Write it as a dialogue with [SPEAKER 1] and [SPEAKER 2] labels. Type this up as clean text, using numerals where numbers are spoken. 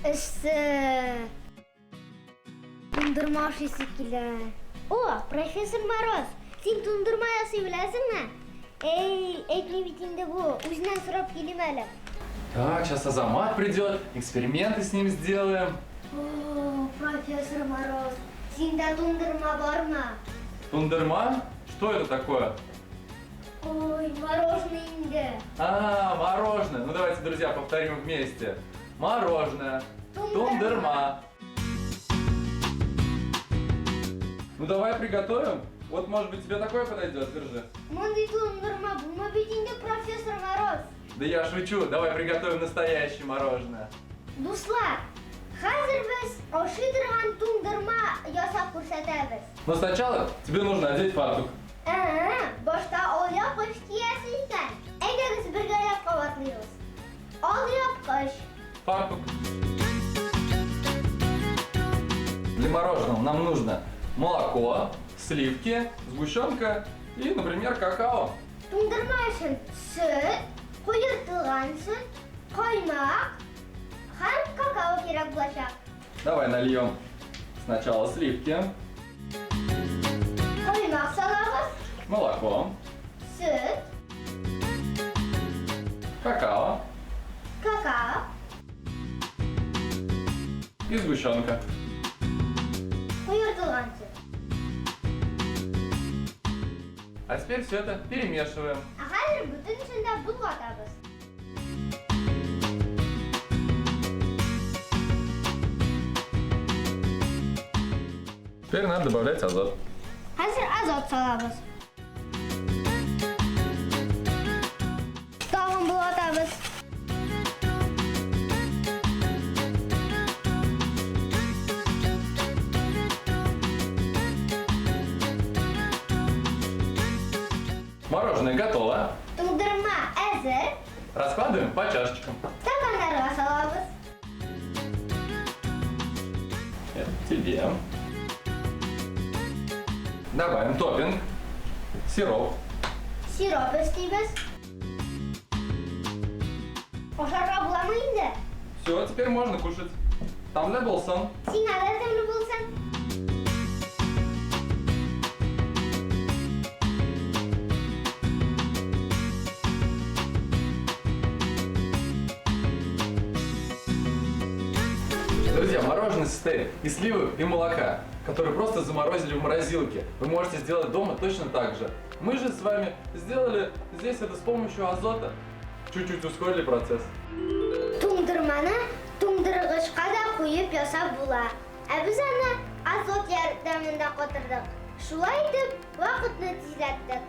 [SPEAKER 1] Эссе. Туңдырма ашыйсы килә. О, профессор Мороз, син туңдырма ясый беләсеңме? Эй, әйтми бит инде бу. Үзеннән сорап килим әле.
[SPEAKER 2] Так, сейчас Азамат придет, эксперименты с ним сделаем.
[SPEAKER 1] О, профессор Мороз, синдә туңдырма бармы?
[SPEAKER 2] Туңдырма? Что это такое?
[SPEAKER 1] Ой, мороженое инде.
[SPEAKER 2] А, мороженое. Ну давайте, друзья, повторим вместе. Мороженое. Туңдырма. Ну давай приготовим. Вот, может быть, тебе такое подойдет, держи.
[SPEAKER 1] Мондый туңдырма булмый бит инде, профессор Мороз.
[SPEAKER 2] Да я шучу, давай приготовим настоящее мороженое.
[SPEAKER 1] Дуслар, хәзер без ашый торган туңдырма ясап күрсәтәбез.
[SPEAKER 2] Но сначала тебе нужно одеть фартук.
[SPEAKER 1] Ә, башта алъяпкыч киясе икән. Әйдәгез бергәләп кабатлыйбыз. Алъяпкыч.
[SPEAKER 2] Фартук. Для мороженого нам нужно молоко, сливки, сгущенка и, например, какао.
[SPEAKER 1] Туңдырма өчен сөт, куертылган сөт, каймак һәм какао кирәк булачак.
[SPEAKER 2] Давай нальем сначала сливки.
[SPEAKER 1] Каймак салабыз.
[SPEAKER 2] Молоко.
[SPEAKER 1] Сөт.
[SPEAKER 2] Какао.
[SPEAKER 1] Какао.
[SPEAKER 2] И сгущенка.
[SPEAKER 1] Куертылган сөт.
[SPEAKER 2] А теперь все это перемешиваем.
[SPEAKER 1] Ә хәзер бөтенесен дә болгатабыз.
[SPEAKER 2] Теперь надо добавлять азот.
[SPEAKER 1] Хәзер азот салабыз. Тагын болгатабыз.
[SPEAKER 2] Мороженое готово.
[SPEAKER 1] Туңдырма әзер.
[SPEAKER 2] Раскладываем по чашечкам.
[SPEAKER 1] Стаканнарга салабыз.
[SPEAKER 2] Это тебе. Добавим топпинг, сироп.
[SPEAKER 1] Сироп өстибез. Ашарга буламы инде?
[SPEAKER 2] Все, теперь можно кушать. Тәмле булсын.
[SPEAKER 1] Сиңа да тәмле булсын.
[SPEAKER 2] Друзья, мороженое состоит из сливок и молока, которые просто заморозили в морозилке. Вы можете сделать дома точно так же. Мы же с вами сделали здесь это с помощью азота. Чуть-чуть ускорили процесс.
[SPEAKER 1] Туңдырманы туңдыргычка да куеп ясап була. Ә без аны азот ярдәмендә катырдык. Шулай итеп, вакытны тизләттек.